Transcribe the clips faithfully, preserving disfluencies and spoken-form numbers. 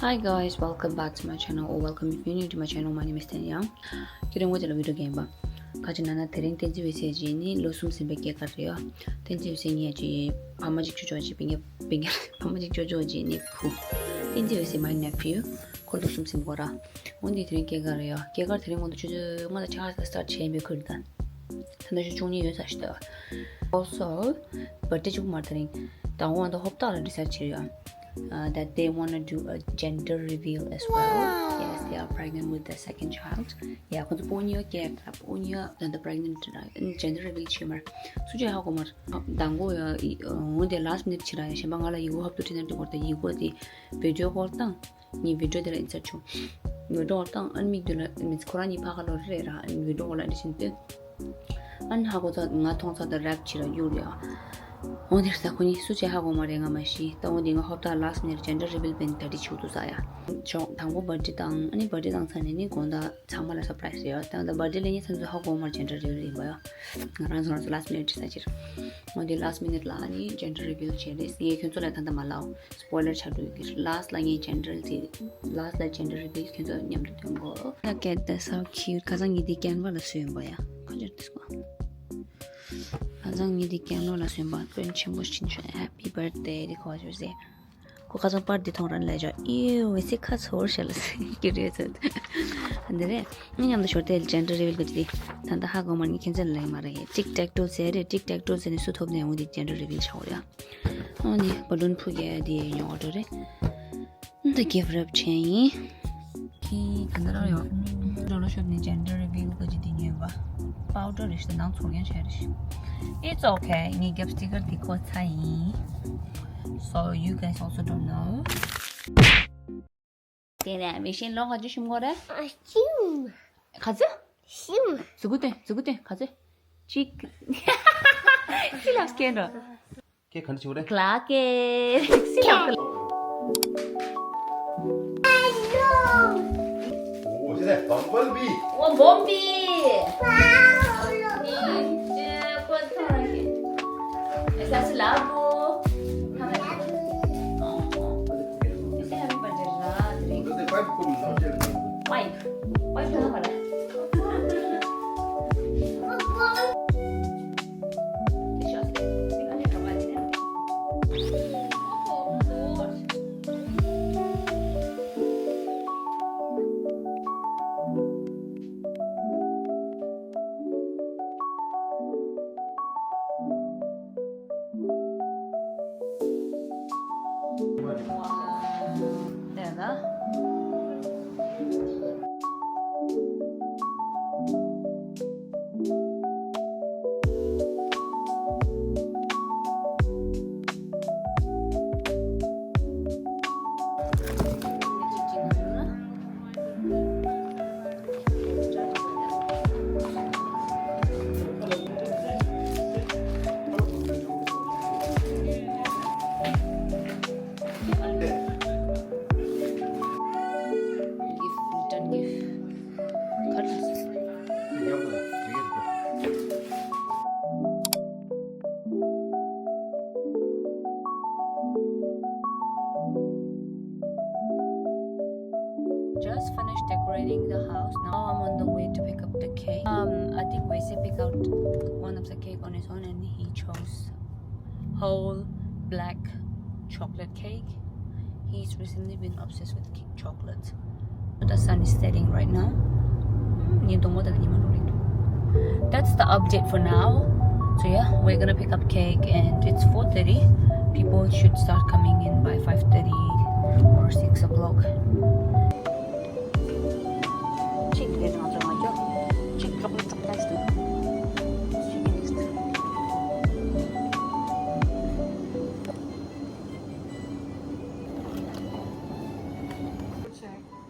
Hi guys, welcome back to my channel, or welcome if you're new to my channel. My name is Ten Yang. ཁྱེད་རང་ངོ་དེ་ལ་བི་ཌིའོ་རྒྱག་པ། ཁ་ཅིག་ན་ན་དེ་རིང་བསྟན་འཛིན་འོད་ཟེར་གྱི་ནི་ལོ་གསུམ་ཟིན་པའི་སྐྱེས་སྐར་རེད་ཡ། བསྟན་འཛིན་འོད་ཟེར་ངའི་ཅི་ཕ་མ་གཅིག་ཆོག་ཆོག་ཅིག་སྤུན་ཀྱག་སྤུན་ཀྱག་ཕ་མ་གཅིག་ཆོག་ཆོག་ཅིག་ནི་བུ། བསྟན་འཛིན་འོད་ཟེར་my nephew། ཁོ་ལོ་གསུམ་ཟིན་གོ་ར། འོན་ཏེ་དེ་རིང་སྐྱེས་སྐར་རེད་ཡ། སྐྱེས་སྐར་དེ་རིང་དགོང་དག་ཆུ་ཚོད་ལྔ་དང་ཕྱེད་ཀ་ཙམ་སི་ཊར་བྱས་པའི་ཁུལ་དང་། ད་ནང་བཞིན་བཅུ་གཉིས་ཡོད་ས་ཞིག་ད། Also, བར་ཌེ་གཅིག་པུ་མ་རེད་དེ་རིང་། དང་པོ་ཨ་ད་ཧོབ་ཏག་ལ་ཌི་སའིཌ་བྱས་ཡོད། Uh, that they wanna do a gender reveal as well. Yes, they are pregnant with the second child. Yeah, ཁོ་ཚོ་སྤུན་གཉིས་ཡོད་སྐྱེས་སྐར་སྤུན་གཉིས་ཡོད་ད་ད་pregnant gender reveal བྱས་མར། སུ་ཅིག་ཧ་གོ་མར། དང་པོ་ཡ་འོན་ཏེ་last minute བྱས་ར་ཡ། གཞན་པ་ང་ལ་ཡིག་ངོ་ཧོབ་ཏུ་ཁྲིད་ན་འགྲིག་གོ་ར། ད་ཡིག་ངོ་དེ་བི་ཌིའོ་ཀོལ་བཏང་། ངས་བི་ཌིའོ་དེ་ལ་ཨིན་སརཊ་བྱུང་། བི་ཌིའོ་བཏང་ཨ་ནི་མིག་དེ་ལ་མི་ཁོ་རང་གཉིས་ཕ་ག་ལོ་རེ་རེད་ར། ཨ་ནི་བི་ཌིའོ་ཀོལ་ལ་འདི་བཞིན་སྟོན། ཨ་ནི་ཧ་གོ་ཚ་ང་མཐོང་ཚ་ད་རེབ་བྱེད་ར་གཡུག་རེད་ཨ། འོ་འདིར་ད་ཁོ་གཉིས་སུ་བྱས་ཧ་གོ་མ་རེད་ང་མ་ཤི། ད་འོ་འདི་ང་ཧོབ་ཏག་last minute gender reveal བེན་ད་འདི་བྱེད་འདུག་ས་ཡ། ཆོག་དང་པོ་བར་ཌེ་བཏང་ཨ་ནི་བར་ཌེ་བཏང་ཚར་ནས་ནི་དགོང་དག་ཚང་མ་ལ་སར་པ་རའི་ཛི་རེད་ཨ། ད་ད་བར་ཌེ་ལས་ཉིན་ཚང་ཚོ་ཧ་གོ་མར་gender reveal ཡིན་པ་ཡ། ང་རང་ཚོ་རང་ཚོ་last minute བྱེད་ས་ཕྱིར། འོ་འདི་last minute ལ་ནི་gender reveal བྱས་རེད། ངས་ཁྱོད་ཚོ་ལ་ད་ལྟ་མ་ལབ། སྤོའི་ལར་ཆགས་འགྲོ་ཡོད་ཀྱི། last ལ་ངས་gender དེ་last ལ་gender reveal ཁྱོད་ཚོ་མཉམ་དུ་སྟོན་གོ། Look at this, how cute. ཁ་སང་ངས་འདི་ཀན་ཝ་ལ་བཟོས་ཡིན་པ་ཡ། ཁ་ཅར་ཏིས་ཀོ། ཁ་སང་ངས་འདི་ཀན་ཝ་ལ་བཟོས་ཡིན་པ། དཔོན་ཆེན་པོ་ཞིག་ཆགས། Happy birthday དེ་གོ་བ་བཟོས་ཟེར། ཁོ་ཁ་སང་པར་འདི་མཐོང་རན་ལས་ཅོ་ཨིའུ་ཝེ་སི་ཁ་ཚོར་ཤ་ལ་སི་ཀྱི་རེད་ཚོད། འདི་རེད། ངས་མཉམ་དུ་ཞོར་དེ་gender reveal གི་ཅི་དེ་ད་ལྟ་ཧ་གོ་མ་ངས་ཁྱེད་ཚོ་ལ་ལབ་མ་རེད། tic tac toe ཟེར་རེད། tic tac toe ཟེར་ནས་སུ་ཐོབ་ནས་འོང་དེ་gender reveal ཆགས་ཡ། ཨོ་ནི་བ་ལུན་ཕུག་གི་དེ་ཉོ་འགྲོ་རེད། འདི་gift wrap བྱས་ཡིན། ཁྱི་ད་ལྟ་རང་ཡོད། འགྲོ་ལོ་ཤོར་ནས་gender reveal གི་ཅི་དེ་ཉོས་པ། པའུ་ཌར་རེད་ཤི་ནང་ཚོར་ཡང་བྱས་རེད་ཤི། It's okay. ངས་རྒྱབ་སི་ཊི་ཀར་དེ་ཁོ་ཚ་ཡིན། So you guys also don't know. དེ་ནས་མི་ཤེས་ལོ་ག་ཚོད་ཤི་མགོ་རེད། ཨ་ཤིང་། ག་ཚོད། ཤིང་། ཟུག་གུ་སྟོན་ཟུག་གུ་སྟོན་ག་ཚོད། གཅིག་ཅི་ལབ་སྐད་འགྲོ། ཁྱེད་ག་འདྲ་བྱེད་རེད། ཀླ་ཀེ། སི་ལབ་ཀླ། ཨོ་ཅི་རེད། བམ་བལ་བི། ཨོ་བོམ་བི། ཨེ་ས་སི་ལབ་གོ། ཨེ་ས་ཧེ་པི་བར་ཐི་ཌེ་ར། ཕའིབ། ཕའིབ་ཕའིབ་ཕ་ར། Just finished decorating the house. Now I'm on the way to pick up the cake. Um, I think Wei Shui picked out one of the cake on his own and he chose whole black chocolate cake. He's recently been obsessed with cake, chocolate. The sun is setting right now. ཉི་མ་གཏོང་བ་དང་ཉི་མ་ལོག་རེད། That's the update for now. So yeah, we're gonna pick up cake and it's four thirty. People should start coming in by five thirty or six o'clock. གཅིག་རེད་ང་ཚོ་མ་འཇོག་གཅིག་ཀློག་ལ་ཙག་ཙག་ཞིག་འདུག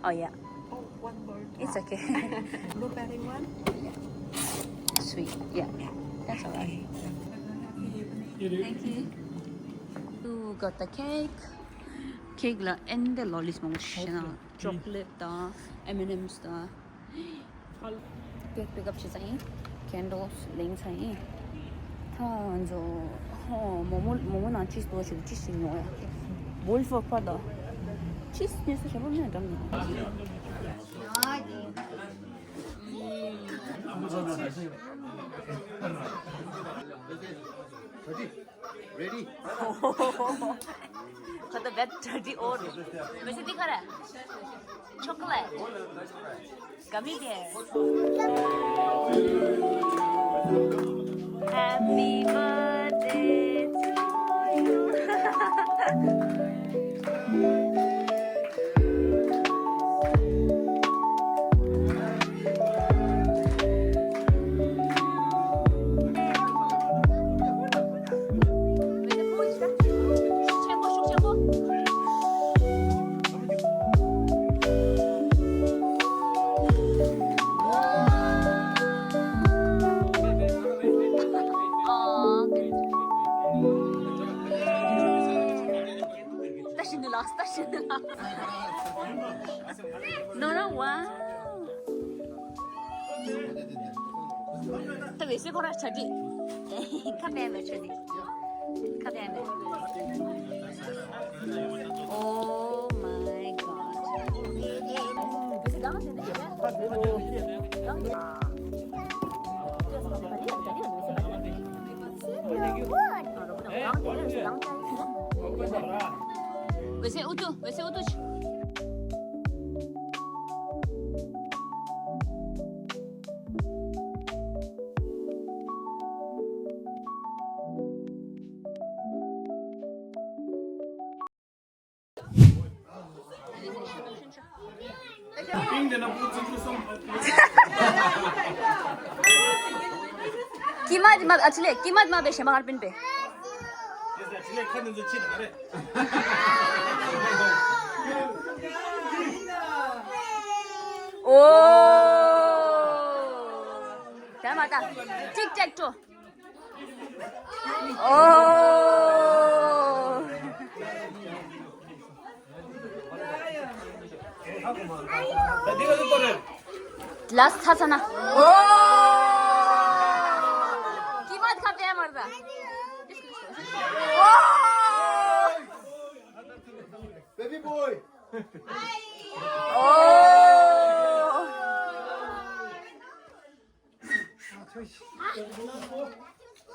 Oh yeah. Oh, one more. It's okay. Blueberry one? Yeah. Sweet. Yeah. That's all right. Thank you. You got the cake. Cake la and the lollies མང་པོ་ཞིག་ན་chocolate དང་M and M's དང་། Cake pick up བྱས་ཚར་ཡིན། Candles ལེན་ཚར་ཡིན། ད་ང་ཚོ་ཧོ་མོ་མོ་མོ་མོ་ནང་ཅི་ཞིག་འདུག་ཞུ་ཅི་ཞིག་ཉོ་ཡ། Wolf of Prada. ཕྱིས་སུ་གནས་ས་ཞབས་བྲོ་གནས་འགྲམ་ནས། Ready? ཁོ་ད་བེད་dirty or. མི་ཚེ་འདི་ག་རེ། Chocolate. Gummy bear. Happy birthday to you. ལྟ་བཞིན་དུ་ལགས། ལྟ་བཞིན་དུ་ལགས། No, no, wow. ད་འོད་ཟེར་ཁོ་རང་གྲ་སྒྲིག་ཁ་པས་མེད་ཆོད་ནི། ཁ་པས་མེད། Oh my god. འོད་ཟེར་ཨུ་ཏུ། འོད་ཟེར་ཨུ་ཏུ། ཀྱི་མ་དི་མ་ཨ་ཆི་ལེ། ཀྱི་མ་དི་མ་བེ་ཤེ་མ་ཧར་པིན་པེ། ཨོ། ད་མ་ད། ཏིག་ཏེག་ཏོ། ཨོ། ལ་ས་ས་ན། ཨོ། ཀི་མ་ཁ་པེ་མར་ད། ཨོ། Baby boy. ཨོ།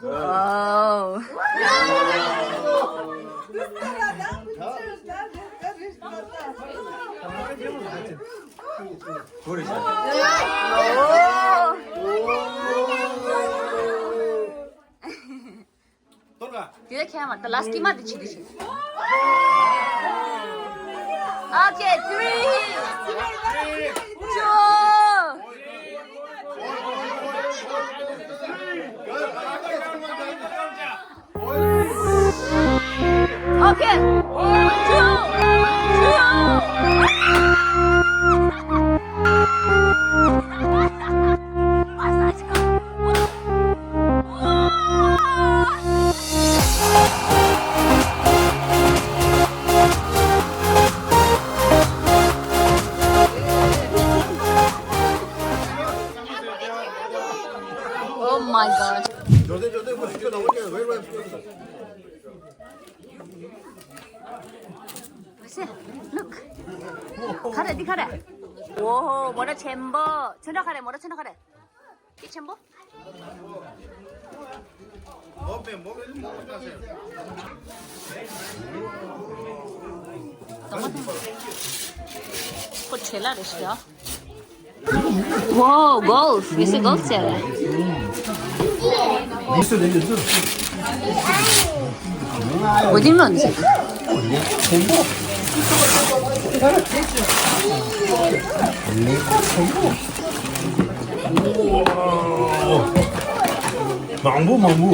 Wow. དེ་ལ་ཁྱད་མ་ད་ལ་སྐྱེས་མ་དེ་ཆི་དེ་ཆི། Okay, three, two. Okay, two, two. Oh my god. Look. ག་རེ་འདི་ག་རེ། ཨོ་ཧོ། མོ་ཊ་ཆེན་པོ། ཚོན་ཁྲ་ག་རེ། མོ་ཊ་ཚོན་ཁྲ་ག་རེ། དེ་ཆེན་པོ། ཁོ་བྲེལ་ལ་རེ་ཞིག་ཡ། Wow, golf. You see golf there? What do you mean? མང་པོ་མང་པོ།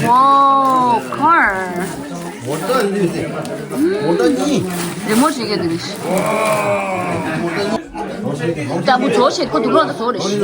Wow, car. མོ་ཊ་གཉིས། ལྟ་བུ་བྲོ་ཞིག་ཁོ་དུག་ལོག་ད་བཟོ་རེ་ཞིག